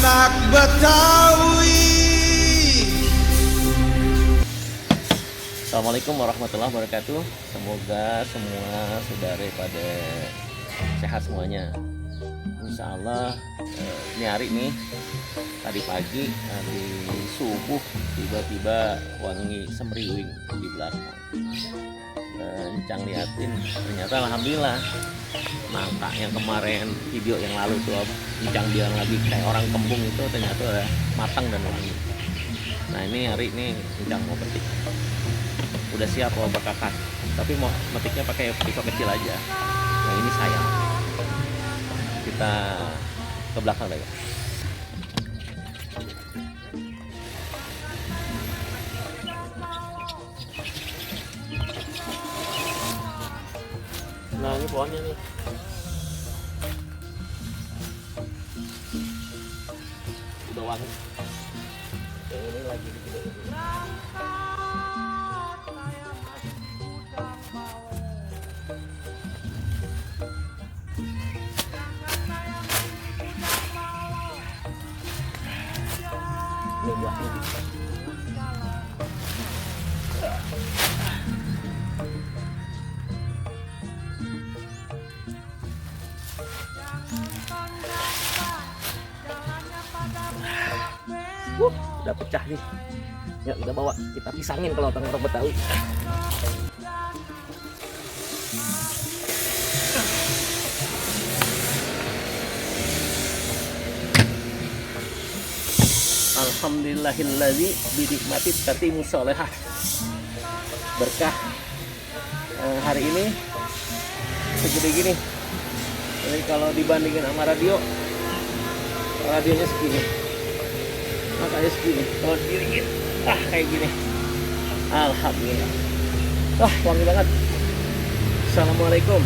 anak Betawi. Assalamualaikum warahmatullahi wabarakatuh. Semoga semua saudara pada sehat semuanya. Insya Allah ini hari nih, tadi pagi habis subuh tiba-tiba wangi semriwing di belakang. Encang liatin, ternyata alhamdulillah nangka yang kemarin video yang lalu tuh Encang bilang lagi kayak orang kembung itu ternyata udah matang dan wangi. Nah ini hari ini Encang mau petik, udah siap mau berkakas, tapi mau metiknya pakai pisau kecil aja. Nah ini sayang, kita ke belakang deh. Nah ini pohonnya nih, udah wangi. Yang ini lagi dikirim. Ini buahnya. Udah pecah nih. Ya kita bawa, kita pisangin kalau orang Betawi. Alhamdulillahilladzi binikmati tatimu sholehah. Berkah hari ini segede gini. Jadi kalau dibandingin sama radionya segini, makanya segini. Kalau diringin, kayak gini. Alhamdulillah. Wah, wangi banget. Assalamualaikum.